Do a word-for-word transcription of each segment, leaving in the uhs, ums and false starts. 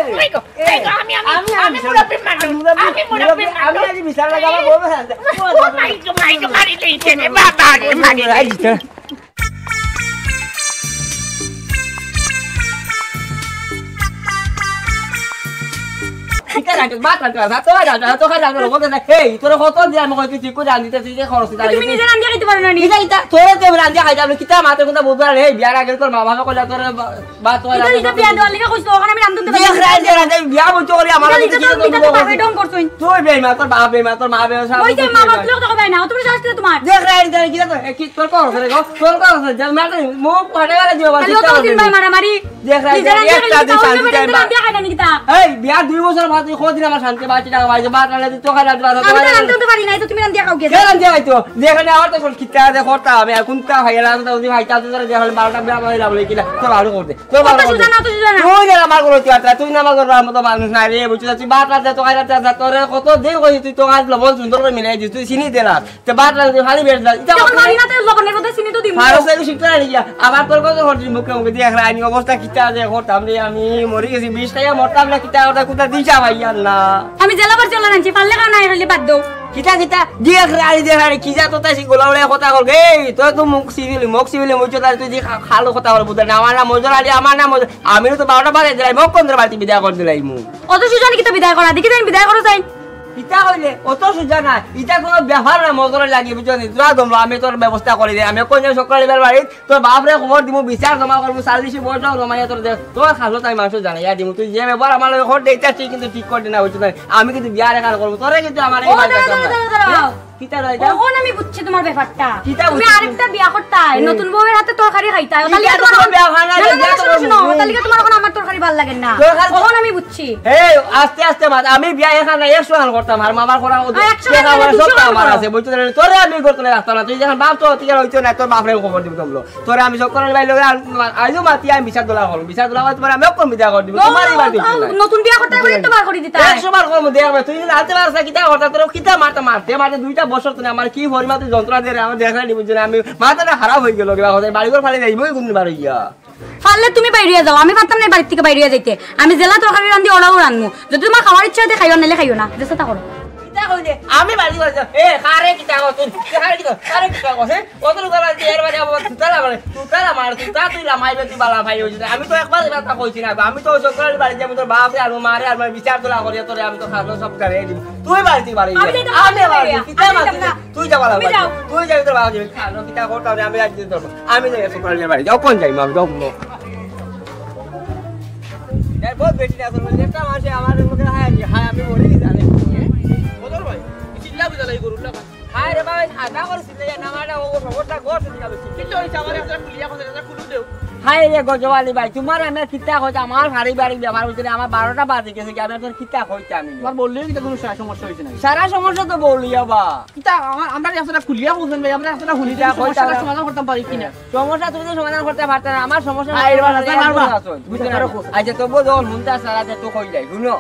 কই গো, কই গো, আমি, আমি, আমি, আমি আমি মুরব্বি মানুষ, আমি মুরব্বি, আমি মুরব্বি মুরব্বি, আমি মানুষ। আজ বিচার লাগাবো, বলবো, হ্যাঁ। ও মাই গো, মাই গো, মারি দিছে রে, বাবা রে, মারি দিছে। ইটা রাখো, বাদ রাখো, রাখো, রাখো, রাখো, রাখো, বলতে না। এই, তোরা কত দিয়ে আমি কইছি ঠিক করে রান্ধিতে, তুই যে খরচ দিতে তুমি নিজে রান্ধিয়া খাইতে পারো না নি? ইটা, ইটা, তোরা তো রান্ধিয়া খাইতে পারো, কিতা মাতে কোনটা বুঝবার, এই, বিয়ার আগে তোর মা বাবা কইলা তোর বা-, বা তোর ইটা, রান্ধিয়া ইটা বিয়া দেওয়ার লিগে কইছো, ওখানে আমি রান্ধতে পারি দেখ, না। রান্ধিয়া, রান্ধিয়া, বিয়া বলছো করি আমার ইটা, কাছে ইটা, কিতা ইটা করবো? তো পাবে, ঢং করছো। তুই বেইমান, তোর বাপ বেইমান, তোর মা বেইমান, সব ওই যে কিছু মা বাপ বেইমান। লোক তো কবে না, তুমি শাস্তি তোমার। দেখ, রান্ধিয়া, কিতা তো, এ, কি, তোর খরচ রে গো, তোর খরচ রে, যে মাতে, মুখ ফাটে গেলে দিও, বাবা, তাহলে চিন্তা তো করবি তিন ভাই না। মারামারি। দেখ, রাইত নিজে রান্ধিয়া একটা খাইলে দিন কিতা? শান্তি অন্য চাই বাড়িতে না। রান্ধিয়া খাইলে নি কিতা? এই, বিয়ার দুই বছর বাদে কদিন আমার শান্তি পাইছি, টাকা পাইছি, ভাত রান্না দিত, খাই রান্না, আমি তো ভাত রান্না। রান্ধতে পারি না, এই তো তুমি রান্ধিয়া খাও গিয়া। কে রান্ধিয়া খাইতো? যেখানে আমার তো সব খিতা আছে, খরতা আমি, এখন তা খাইয়া রান্না, তা যদি খাইতা, তো তোরা যেখানে বারোটা বিয়া বাজে, লাভ নেই কিনা? তো ভালো করতে, তো ভালো অত করতে। সুজা না, অত সুজা না। তুই না আমার কোনো তুই আত্রা, তুই না আমার কোনো মতো মানুষ নাই রে, বুঝছিস? তুই ভাত রান্না, তো খাই রান্না, তোরে কত দিন কইছি, তুই তো আজ লবণ সুন্দর করে মিলাই দিস, তুই চিনি দে না। তে ভাত রান্ধতে পারি বেশ না। ইটা যখন পারি না, তো লবণের মধ্যে চিনি তো দিমু। ফারস লাগি শিখতে পারি গিয়া। আবার তোর কথা হচ্ছে মুখে মুখে দিয়ে এখন আইনি অবস্থা কিতা আছে, করতাম রে আমি, মরে গেছি, বিষ খাইয়া মরতাম না, কিতা কথা কুতা দিশা ভাই আর না। আমি জেলা বার চলে আনছি, পারলে খাও না, হইলে বাদ দাও। কিতা কিতা? দেখ রে, আরে দেখ রে, কি যা তোতা সি গোলা উড়ে কথা কর। এই, তোর তো মুখ সিভিলি, মুখ সিভিলি, মুখ চোদা, তুই যে খা-, খালো কথা বল, বুঝলে না? আমার নাম মজুর আলী, আমার নাম মজুর। আমি তো বারোটা বাজে যাই, মুখ কোন বাড়িতে বিদায় করে দিলাই মুখ। অত সুজা নি কিতা বিদায় করা? দেখি দেন বিদায় করো চাই। ইটা কইলে অত সুজা না, ইটা কোনো ব্যাপার না, মজুর আলী লাগি, বুঝছো নি? তোরা দমলো, আমি তোর ব্যবস্থা করি দে। আমি কোন সকালে বের বাড়ি, তোর বাপরে খবর দিমু, বিচার জমা করমু, চাল্লিশে বয়স জমাইয়া তোর দে-, তোর খাসলত আমি মানুষ জানাইয়া দিমু। তুই যে ব্যাপার আমার লগে ঘট দেইতা, ঠিক কিন্তু ঠিক করে না, বুঝছো না? আমি কিন্তু বিয়ার এখান করমু, তোরে কিন্তু আমার এই ও, বাড়ি দাঁড়াও, যাইতাম না। দাঁড়াও, দাঁড়াও, দাঁড়াও। কিতা রইতা? অখন আমি বুঝছি তোমার ব্যাপারটা। কিতা তুমি বুঝছি? আরেকটা বিয়া করতাই, হুম। নতুন বউয়ের হাতে তরকারি খাইতাই। ইটা তাহলে তো তোমার কোনো এখন-, বিয়া হয় না, না, না, ইটা না, তো শোনো, শোনো, করমু। তাহলে তোমার এখন আমার তরকারি ভালা লাগে না। তরকারি অখন আমি বুঝছি। এই, আস্তে আস্তে মাত, আমি বিয়া এখান না, একশো খান করতাম, আর মামার করা ও আর একশো দেখা খান না, করা দুশো সব খান আমার করো। আছে, বুঝছো না? তোরে আমি করতে রাখতাম না, তুই যখন বাপ তো, তুই আর হইতো না, তোর বাপরে খবর দিব তোমরা। তোরে আমি সব করার বাইরে লগে আন-, আইজও মাতি আমি বিচার দোলা করবো। বিচার দোলা করতে পারে আমি অক্ষণ বিদায় করে দিব। তোমার এই বাড়ি দিতে নাই। নতুন বিয়া করতে পারে একশো বার করে দিতে হয়। একশো বার করবো, দেখ ভাই, তুই যদি আনতে পারছ না, কিতা করতে তোর কিতা মারতে মারতে মারতে দুইটা বছর তুই আমার কি পরিমাণ তুই যন্ত্রণা দিয়ে আমার দেখা নিব যে আমি মাথাটা খারাপ হয়ে গেল, বাড়ি ঘর ফালে যাইবো কোন বার হইয়া। পারলে তুমি বাইরিয়া যাও, আমি পারতাম না এই বাড়ির থেকে বাইরিয়া যাইতে। আমি জেলা তরকারি রান্ধি, ওরাও রান্ধমু। যদি তোমার খাওয়ার ইচ্ছা হয়, খাইও, নাইলে খাইও না। যেটা তা করো। কিতা কইলে? আমি বাড়ি ঘর যাও। এ, কারে কিতা কর তুই? কারে কিতা? কারে কিতা কর? হে? কত লোক আছে, এর বাড়ি আবার তুতালা মারে। তুতালা মার, তুতা তুই লামাইবে, তুই বালা ভাই হইছিস। আমি তো একবার এবার তা কইছি না। আমি তো সকালে বাড়ি যাবো, তোর বাপরে আর মারে আর মারে বিচার তোলা করিয়া তোরে আমি তো খালো সব করে দিই। তুই বাড়িতে বাড়ি আমি যা। যাইতাম আমি না বাড়ি। বাড়ি। কিতা আমি মারছিস? যাইতাম না। তুই যা বালা তুমি ভাই। যাও। তুই যাবি তোর বাবা যাবি। খালো কিতা করতে হবে? আমি রাজি দিতে পারবো। আমি যাই সকালে বাড়ি। যাও কোন যাই মা? যাও। এই বহুত বেশি না, তোর একটা মাসে আমার মুখে হায়, হায়, আমি মরে গেছি, আরে। বদর ভাই, চিল্লা বুঝা লাগি গরুর লাগা। হায় রে ভাই, আধা করে চিল্লা যায় না, আমার ও সমস্যা করছে, ঠিক আছে, চিল্লা। কিতা হইছে? আমার একটা খুলিয়া কথা, একটা খুলু দেও। হায় রে গজব আলী ভাই, তোমার আমি কিতা কইতাম, আমার পারিবারিক ব্যাপার হইছে রে, আমার বারোটা বাজে গেছে, কি আমি তোর কিতা কইতাম আমি? তোমার বললেও কিতা কোনো সা-, সমস্যা হইছে না? সারা সমস্যা তো বলিয়া বা। কিতা আমার, আমরা একটা খুলিয়া বলছেন ভাই, আমরা একটা খুলি কিতা কইতাম? সমস্যাটা সমাধান করতাম পারি কিনা? সমস্যা তুমি তো সমাধান করতে পারতে না, আমার সমস্যা আরে, সমাধান এবার করতে হাসান পারবা? আছো, বুঝতে পারো? আচ্ছা, তবুও যখন হুনতে আসছে, আচ্ছা, তো কই যাই, হুনো।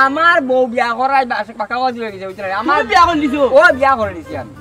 আমার বউ বিয়া করাই বাস-, পাকা বাজি হয়ে গেছে, বুঝতে পারো? আমার তুমি বিয়া করে নিছো? ও বিয়া করে নিছি আমি।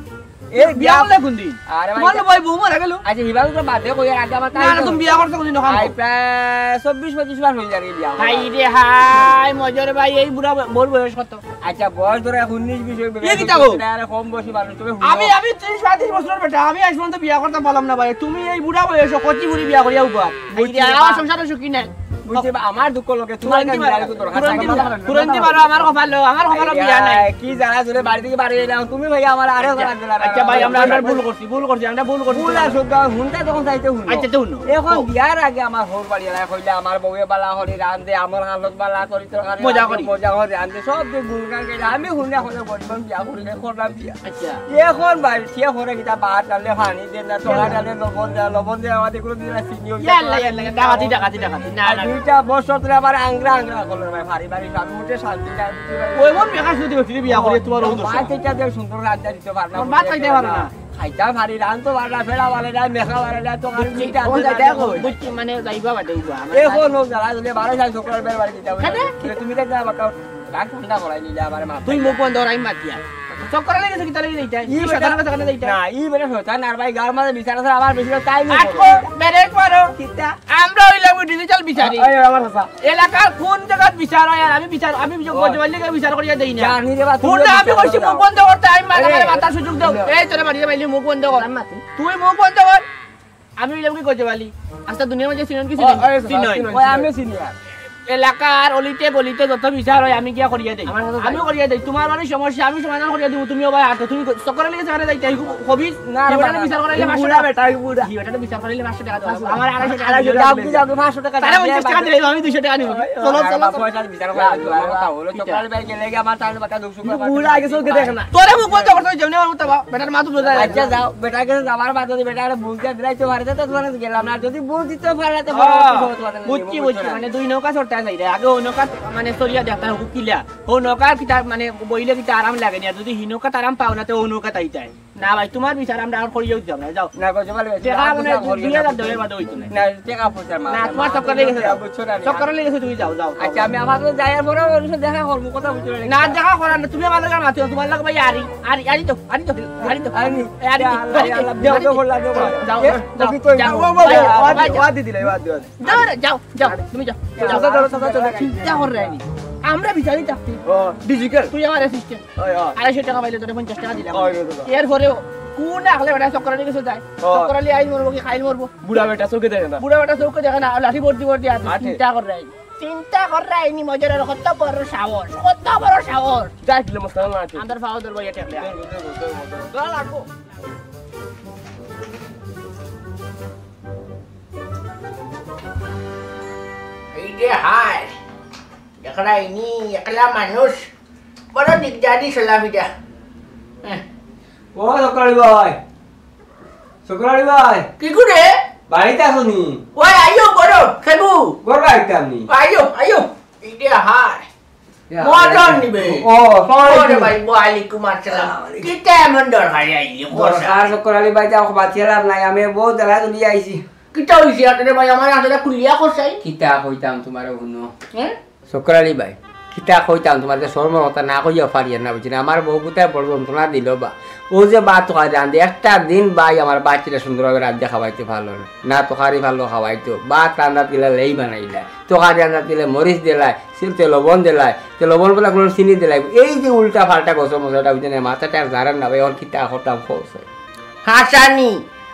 এই বিয়া বিয়া করলে কোন দিন? আরে ভাই, তোমার না ভাই বউ মারা গেল? আচ্ছা, হিবাল তো বাদে কই, আর আগে আমার না, না, তাই তুমি বিয়া করছো কোন দিন ওখানে? আই প্রায় চব্বিশ পঁচিশ মাস হয়ে যাবে বিয়া করা। হাই রে হাই, মজর ভাই, এই বুড়া ব-, বউর বয়স কত? আচ্ছা, বয়স ধরো এখন উনিশ বিশ হইবে। এ কিতা গো? আরে কম বয়সী মানুষ, তুমি হুনো। আমি, আমি ত্রিশ পঁয়ত্রিশ বছর বেটা, আমি আজ পর্যন্ত বিয়া করতে পারলাম না ভাই। তুমি এই বুড়া বয়সে কচি বুড়ি বিয়া করিয়া উবা। বুঝছি, আরে, আমার বা- সংসারে সুখী নাই। বুঝছি, বা আমার দুঃখ লোকে তোমার ফুরন্তি কি মারো, বিয়ার একটু দরকার ফুরন্তি থাকে না? মারো, ফুরন্তি মারো, আমার কপালো, আমার কপালো বিয়া নাই। আরে, কি জ্বালা ধরে বাড়ি থেকে বাড়ি এলাম, তুমি ভাই আমার আরে আচ্ছা, জ্বালা দিলা, আচ্ছা ভাই, আমরা, আমরা ভুল করছি, ভুল করছি, আমরা ভুল করছি। ভুল আর শুদ্ধ, হুনতে যখন চাইতে হুনো। আচ্ছা, তো হুনো। এখন ও। বিয়ার আগে আমার হৌর বাড়ি এলায় কইলে আমার বউয়ে বালা করি রান্ধে, আমার হালত বালা করি, তরকারি মজা রান্ধে, করি। মজা করি রান্ধে, সব দিন গুণগান গাইলে আমি হুনে এখন গরিব বিয়া করি না, করলাম বিয়া। আচ্ছা। এখন ভাই, সে করে কিতা ভাত ডালে পানি দেন না, তোরা ডালে লবণ দেন, লবণ দেন, আমাদের কোনো দিন আর চিনিও ইয়া আল্লাহ, ইয়া আল্লাহ, ডাকাতি, ডাকাতি, ডাকাতি। না, আর না, না। দুইটা বছর ধরে আবার আংরা আংরা করলো ভাই, পারিবারিক আমি উঠে শান্তি নাই, বুঝতে পারি? ওই মন বেকার শুধু ফিরে বিয়া করে তোমার ওই দোষ। ভাত এটা দিয়ে সুন্দর রান্না দিতে পারে না, আমার ভাত খাইতে পারে না। খাইতে পারি, রান্ধতে পারে না, ফেরা পারে না, মেখা পারে না, তো আর বুঝছি, দুইটা কোন আছে জায়গায় না। এখন? বুঝছি, মানে, যাইবা বাদে উবা, আমার এখন হোক, যারা যদি বারো সাল শুক্রবার বের বাড়ি দিতে হবে। কেন? তুমি দেখ না, বাক্কা রাগ ঠান্ডা করাই নিলে আবার মাথা। তুই মুখ বন্ধ কর, আমি মাতিয়া। চক্কর আলী গেছে কিতা লাগি যাইতায়? ই বেটা, শয়তান কথা কেনে যাইতায়? না, ই বেটা শয়তান, আর ভাই গাঁওর মাঝে বিচার আছে, আমার বিচার তাই না। আটকো, ব্রেক মারো। কিতা? আমরা অইলাম ডিজিটাল বিচারি। ওই, ওই, আমার চাচা। এলাকার কোন জাগাত বিচার অয় আর আমি বিচার, আমি বিচার, ও। গজবাল্লি গিয়া বিচার করিয়া দেই না। জানি রে বা, তুই হুন না, বিচার আমি কইছি করো। মুখ বন্ধ করতে, আমি মাথা আরে। মারে মাথার সুযোগ দেও। না। এই তোরে মারিয়া মাইলে মুখ বন্ধ কর। মার মাতি। তুই মুখ বন্ধ কর। আমি অইলাম কি গজবাল্লি? আস্তা দুনিয়ার মাঝে চিনইন কি ও, চিনইন? ওই, চিনইন। ওই, আমিও চিনি আর। এলাকার অলিতে গলিতে যত বিচার অয় আমি গিয়া করিয়া দেই। আমার সাথে আমি যাই। করিয়া দেই। তুমার বাড়ির সমস্যা আমি সমাধান করিয়া দিমু। তুমিও ভাই আটো, তুমি চক্কর আলী গেছে যাইতায়, হবি? না রে বাবা, বিচার করাইলে পাঁচশো বুড়া টাকা। বেটা, বুড়া। ই বেটারে বিচার করাইলে পাঁচশো টাকা দেওয়া লাগবো। আমার আড়াইশো টাকা আড়াইশো দিলে টাকা, লাগবো। আপনি যাও, পাঁচশো টাকা তারা দিলে পঞ্চাশ টাকা বাকি। দিলে আমি দুইশো টাকা নিব। ওই, চলো, ওই, চলো, আমার চলো। পয়সা বিচার করা লাগবে। আমার কথা হলো, চক্কর আলী ভাই গেলে গিয়ে আমার তাহলে বাকি দুঃখ সুখ বুড়া আগে চোখে দেখে না। তোরে মুখ বন্ধ করতে যাও না, আমার বাবা। বেটার মা তো বোঝা যায়। আচ্ছা, যাও, বেটার কাছে যাওয়ার বাদে যদি বেটারে বুঝ দিয়া দিলাইতে পারে, তো তোমার কাছে গেলাম না। আর যদি বুঝ দিতে পারে, তো ও, বড় কথা তোমার কাছে বুঝছি, নিব, বুঝছি। বুঝছো না? মানে দুই নৌকা চড়তে যাই রে। আগে ও নৌকা মানে চড়িয়া দেখতাম হুকিলা। ও নৌকা কিতা মানে বইলে কিতা আরাম লাগে না। যদি হি নৌকাত আরাম পাও না, তো ও নৌকাত আইতায়। না ভাই, তুমার বিচার আমরা আর করিয়াও দিতাম না, যাও। না, গো, জমাল ভাই, টেকা আমরা মানে বিচার করি দুই হাজার না। দেওয়ার বাদে অইতো না। না, টেকা পয়সা মা, না, তুমার চক্কর আলী গেছে, যাও। বুঝছো না রে? চক্কর আলী গেছে, তুমি যাও, যাও। আচ্ছা, আমি আমার তো যাই, আর পরে ওর সাথে দেখা করবো, কথা বুঝছো না? না, দেখা করার না, তুমি আমার লগে মাতিও, তুমার লগে ভাই আরি, আরি, আরি তো, আরি তো, আরি তো। আরি নি? এ, আরি তো, আল্লাহ, আরি তো, আল্লাহ, আরি তো। বিয়া করলা তো ভাই। যাও, এ, যাও, তুমি কই? যাও, ও, ও, ভাই, ও, ভাই, ও, যাও। ওয়াদি দিলাই, ওয়াদি, ওয়াদি। যাও রে, যাও, যাও, তুমি যাও। যাও, যাও, যাও, যাও, যাও। চিন্তা কর রে আমি। আমরা বিচারি থাকতে। ও, ডিজিটাল। তুই আমার অ্যাসিস্ট্যান্ট। ওই, ওই। আড়াইশো টাকা পাইলে তোরে পঞ্চাশ টাকা দিলাম। ওই, ওই, ওই, ওই। এরপরেও কোন আখলে বেটা চক্কর আলী গেছে যায়? ও। চক্কর আলী আইজ মরবো কি কাইল মরবো? বুড়া বেটা চোখে দেখে না। বুড়া বেটা চোখে দেখে না, লাঠি ভর্তি ভর্তি আছে, আটে। চিন্তা কর রে। চিন্তা কর রে, ইনি মজার আর কত বড় সাহস, কত বড় সাহস। যাই দিলে মস্তান না আছে। আমার ফাও ধরবো ইয়া ঠেকলে। ধর, ধর, ধর, ধর, ধর। ধর লাগবো। এই যে হায়, দেখরা ইনি একলা মানুষ, বড় দিকদারি চলাফিরা। হ্যাঁ। ও চক্কর আলী ভাই, চক্কর আলী ভাই। কি করে? বাড়িত আছো নি? ওই আইও বড়, খেবু। ঘর বাড়িত আমি। আইও, আইও। এই যে হায়। ইয়া, মদন নিবে। ও, আসসালামু আলাইকুম। ওরে ভাই, ওয়ালাইকুম আসসালাম। আসসালামু আলাইকুম। কিতা এমন দরকারে আইলি? দরকার চক্কর আলী ভাই, যাও, বাঁচিয়ে লাভ নাই। আমি বউত জ্বালা তুলিয়া আইছি। কিতা অইছে আতে রে ভাই? আমার আসলে খুলিয়া কইছাই। কিতা কইতাম তুমারে হুনো। হ্যাঁ? চক্কর আলী ভাই, কিতা কইতাম তুমারে, শরমর কথা না কইয়া পারিয়ার না, বুঝছো নি? আমার বউ গুতায় বড় যন্ত্রণা দিল বা। ও যে ভাত তরকারি রান্ধে, একটা দিন ভাই আমার বাচ্চারে সুন্দরভাবে রান্ধে খাওয়াইতে পারলো না। না তরকারি পারলো খাওয়াইতো, ভাত রান্ধাত গেলে লেই বানাইলায়, তরকারি রান্ধাত গেলে মরিচ দিলায়, চিনিতে লবণ দিলায়, তে লবণ বলা কোনো চিনি দিলায়। এই যে উল্টা পাল্টা গছর মশলাটা, বুঝছো নি? মাথাটা আর জানার না ভাই, অখন কিতা করতাম কও চাই। হাসানি,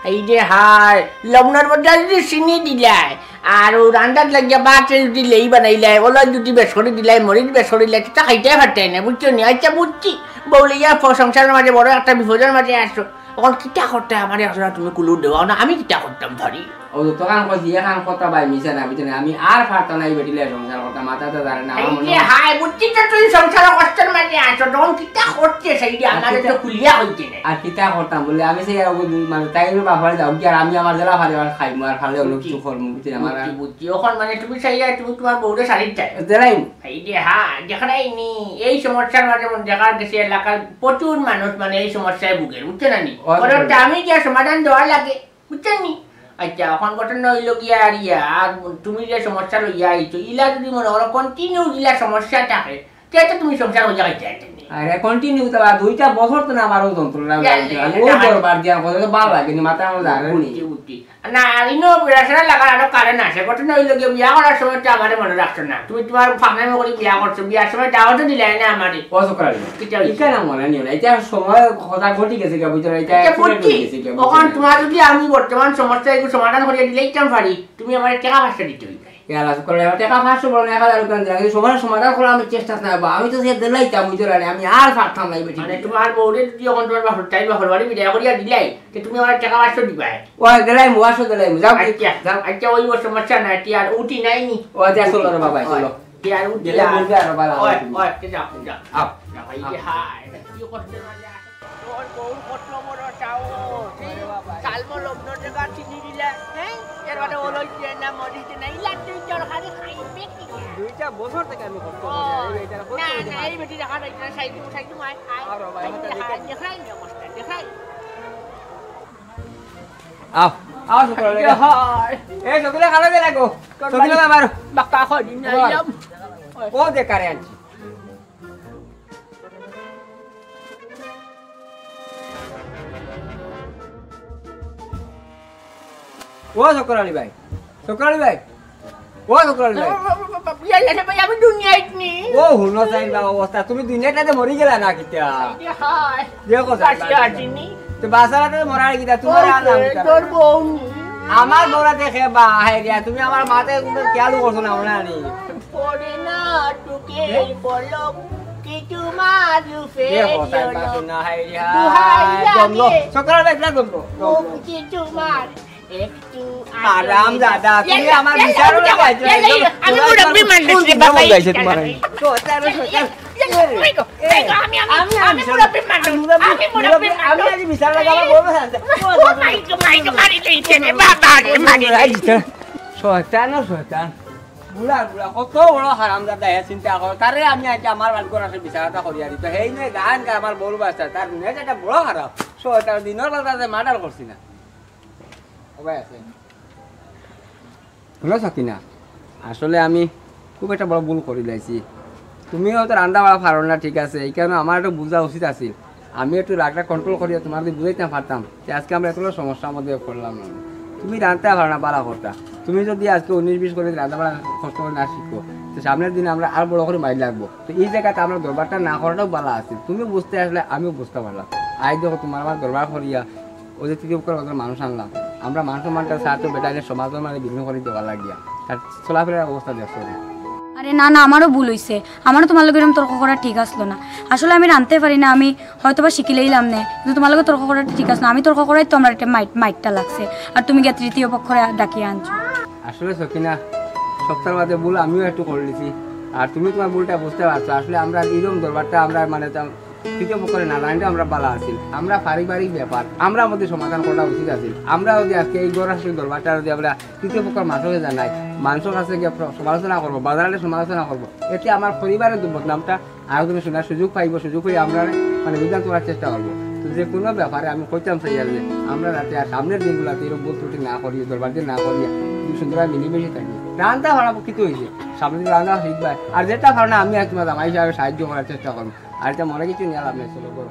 এই যে হায়, লবণর বদলে যদি চিনি দিলায়, আর ও রান্ধাত লাগিয়া ভাত যদি লেই বানাইলায়, ওলা যদি বেশ করি দিলায়, মরিচ বেশ করি দিলায়, তা খাইতে পারতে না, বুঝছো নি? আচ্ছা, বুঝছি, বউ লইয়া ফ-, সংসারর মাঝে বড় একটা বিপদর মাঝে আছো। অখন কিতা করতে আমারে আসলে তুমি কুলু দেওয়াও না, আমি কিতা করতাম পারি? ও তো তখন কইছি, এখন কথা ভাই মিছা না, বুঝছো নি? আমি আর পারতাম না এই বেটিলে সংসার করতাম, মাথাতে ধরে না, আমার এই মনে যে হয় হায়, বুঝছি তো তুই সংসার কষ্টর মাঝে আছো, তখন কিতা করতে সেই যে আর আমারে কিতা তো খুলিয়া কইতে নাই। আর কিতা করতাম বলে, আমি সেই আর ওই মানে তাই বাপরে যাও কি, আর আমি আমার জেলা ফালে আর খাইমু, আর ফালে অন্য বুঝছি। কিছু করমু, বুঝছো নি? আমার আর বুঝছি, বুঝছি। অখন মানে তুমি সেই আর তুমি তুমার বউরে শাড়ির চাই। জেলাই। এই যে হ্যাঁ, দেখরায় নি, এই সমস্যার মাঝে মনে দেখা গেছে এলাকার প্রচুর মানুষ মানে এই সমস্যায় ভুগের, বুঝছো না নি? অয়, অয়। আমি যে সমাধান দেওয়া লাগে, বুঝছো নি? আচ্ছা, অখন ঘটনা অইলো গিয়া আর ইয়া, আর তুমি যে সমস্যা লইয়া আইছো, ইলা যদি মনে করো continue ইলা সমস্যা থাকে, তে তো তুমি সংসার অইয়া খাইতে আইতে নি। আরে continue তো বা দুইটা বছর তো না আমারও যন্ত্রণা ইয়া, লাগে। ইয়া, আমি ইয়া, ওই ইয়া। দরবার দিয়া কথা তো ভালো লাগে নি, মাথা আমার ধরে নি। বুঝছি, বুঝছি। না, আর ইনো বেড়াশোনা লাগার আরো কারণ আছে। ঘটনা অইলো গিয়া বিয়া করার সময় তো আমারে মনে রাখছো না। তুমি তুমার ফাঁকনামি করি বিয়া করছো, বিয়ার সময় দাওয়াতও দিলায় না আমারে। ও চক্কর আলী। কিতা অইছে? ইখান মনে নিও না। ইটা সময় কথা ঘটি গেছে গিয়া, বুঝছো না? ইটা ইটা accident বুঝছি। অই গেছে গিয়া, বুঝছো অখন না? তুমার যদি আমি বর্তমান সমস্যা এগু সমাধান করিয়া দিলাইতাম পারি, তুমি আমারে টেকা পাঁচশো দিতে অইবে। ইয়া আল্লাহ, চক্কর আলী, আমার টেকা পাঁচশো বলো না, এক হাজার করে দিলাম। কিন্তু সমস্যা সমাধান করার আমি চেষ্টা নাই বা। আমি তো সে দিলাইতাম, বুঝছো না? আমি আর পারতাম না এই বেটি মানে দিয়া। তুমার বউরে যদি অখন তুমার বাপর, তাই বাপর বাড়ি বিদায় করিয়া দিলাই, তে তুমি আমারে টেকা পাঁচশো দিবায়। ও, দিলাইমু, পাঁচশো দিলাইমু। যাও, আচ্ছা, যাও। আচ্ছা, ওই ওর সমস্যা নাই, তে আর উঠি নাই নি। ও, আচ্ছা, চলো রে বাবা, চলো। তে আর উঠি গেলে আর। বলবে আরো ভালো ওই, হবে তুমি। ওই, তে যাও, যাও। আও, যাও, এই যে আও। হায়, কি করতে পারে? তোর বউর কত বড় সাহস, এই ওরে বাবা। সালমো লগ্ন টেকা চিনি দিলে, হ্যাঁ? এর বাদে ওলই দিয়ে না, মরি দিয়ে না, ইলা তুই তোর খালি খাইবে কি? দুইটা বছর থেকে আমি কষ্ট ও, করি, এই বেটারা কষ্ট না, করে না, খায়। এই বেটি দেখা যায় না, সাইড, সাইড, আয়, আয়। আরো ভাই, এই হাতে যে দেখে। হায়, দেখাই না, কষ্ট, দেখাই। আও, আও, শুক্র লেগে। হায়। এ, শুক্র খানা দে লাগো। শুক্র বাবা। বাক্কা খাই দিন, বাবা। আইলাম। ও দে কারে আনছি। ও শুক্কুর আলী ভাই, শুক্কুর আলী ভাই, ও শুক্কুর আলী ভাই। ইয়াল্লা রে ভাই, আমি দুনিয়াত নি। ও হুনো চাইন বা অবস্থা, তুমি দুনিয়াটাতে মরি গেলা না কিতা? হায়। দেখো চাইন বা। বাঁচি আছি নি। তো বাঁচারাতে মরার কিতা, তোমার আর নাম কিতা? তোর বউ নি। আমার বউরা দেখে বা, হায় রে, তুমি আমার মাতে কোনো খেয়াল করছো না, মনে আনি। পড়ে না চোখের পলক, কিছু মারুফে দেখো চাইন বা, শোনা, হায় রে, হায়। দম লো। শুক্কুর আলী ভাই, একটু দম লো, দম লো। কিছু মার। একটু হারাম দাদা, তুমি আমার বিচারও লাগাইছো। আমি মুরব্বি মানুষ রে বাবা। শয়তান, শয়তান। আমি মুরব্বি মানুষ। আমি মুরব্বি মানুষ। আমি আজ বিচার লাগাবো, বলবো শান্তি। ও মাই গো, মাই গো, মারি দিছে রে বাবা, রে মারি দিছে। শয়তান ও শয়তান। বুড়া, বুড়া, কত বড় হারামজাদা, হে চিন্তা কর। তারে আমি আজ আমার বাড়ি করে বিচারটা করিয়া দিত। হেই নে গান গা আমার বড় বাচ্চা, তার দুনিয়া একটা বড় খারাপ। শয়তান, দিনের বেলা তাতে মার্ডার করছি না। ও ভাই আছে। হুনো সকিনা, আসলে আমি খুব একটা বড় ভুল করি লাইছি। তুমি হয়তো রান্না বাড়া পারো না, ঠিক আছে, এই কারণে আমার একটু বুঝা উচিত আছিল। আমি একটু রাগটা কন্ট্রোল করিয়া তোমার যদি বুঝাইতাম পারতাম, যে আজকে আমরা এতটা সমস্যার মধ্যে পড়লাম না। তুমি রান্না পারো না, বালা কথা। তুমি যদি আজকে উনিশ বিশ করে রান্না বাড়া কষ্ট করে না শিখো, তো সামনের দিনে আমরা আর বড় করে মাইর লাগবো। তো এই জায়গাতে আমরা দরবারটা না করাটাও বালা আছিল। তুমি বুঝতে আসলে আমিও বুঝতে পারলাম। আজ দেখো তোমার আমার দরবার করিয়া ওই যে তৃতীয় পক্ষর ওদের মানুষ আনলাম, আমরা মান সম্মানটা ছাড়তে বেটাইলে সমাজের মাঝে বিভিন্ন করে দেওয়া লাগিয়া তার চলাফেরার অবস্থা দেখছো না। আরে না না, আমারও ভুল হইছে, আমারও তোমার লগে এরকম তর্ক করা ঠিক আসলো না। আসলে আমি রানতে পারি না, আমি হয়তো বা শিখিলেইলাম নে, কিন্তু তোমার লগে তর্ক করাটা ঠিক আসলো না। আমি তর্ক করাই তো আমার একটা মাইট মাইটটা লাগছে, আর তুমি গিয়া তৃতীয় পক্ষরে ডাকিয়া আনছো। আসলে সকিনা, সপ্তাহ বাদে ভুল আমিও একটু করে দিছি, আর তুমি তোমার ভুলটা বুঝতে পারছো। আসলে আমরা এরকম দরবারটা আমরা মানে তেমন তৃতীয় পক্ষরে না জানলে আমরা বালা আছিল। আমরা পারিবারিক ব্যাপার, আমরা মধ্যে সমাধান করা উচিত আছিল। আমরা যদি আজকে এই ঘর আসলে দরবারটা যদি আমরা তৃতীয় পক্ষর মানুষকে জানাই, মানুষের কাছে গিয়ে প্র-, সমালোচনা করবো, বাজারে সমালোচনা করবো, এতে আমার পরিবারের দু-, বদনামটা আরো তুমি শোনার সুযোগ পাইবো, সুযোগ পেয়ে আমরা মানে বিধান করার চেষ্টা করবো। তো যে কোনো ব্যাপারে আমি কইতাম চাই আর যে আমরা যাতে আর সামনের দিনগুলোতে এরকম ভুল ত্রুটি না করি, দরবার দিয়ে না করি, তুমি সুন্দরভাবে মিলেমিশে থাকি। রান্না বাড়া কিছু হয়েছে, সামনে দিন রান্না শিখবা, আর যেটা পারো না আমি আর তোমার জামাই হিসাবে সাহায্য করার চেষ্টা করবো। আর এটা মনে কিছু নিয়ে লাভ নেই, চলো করো।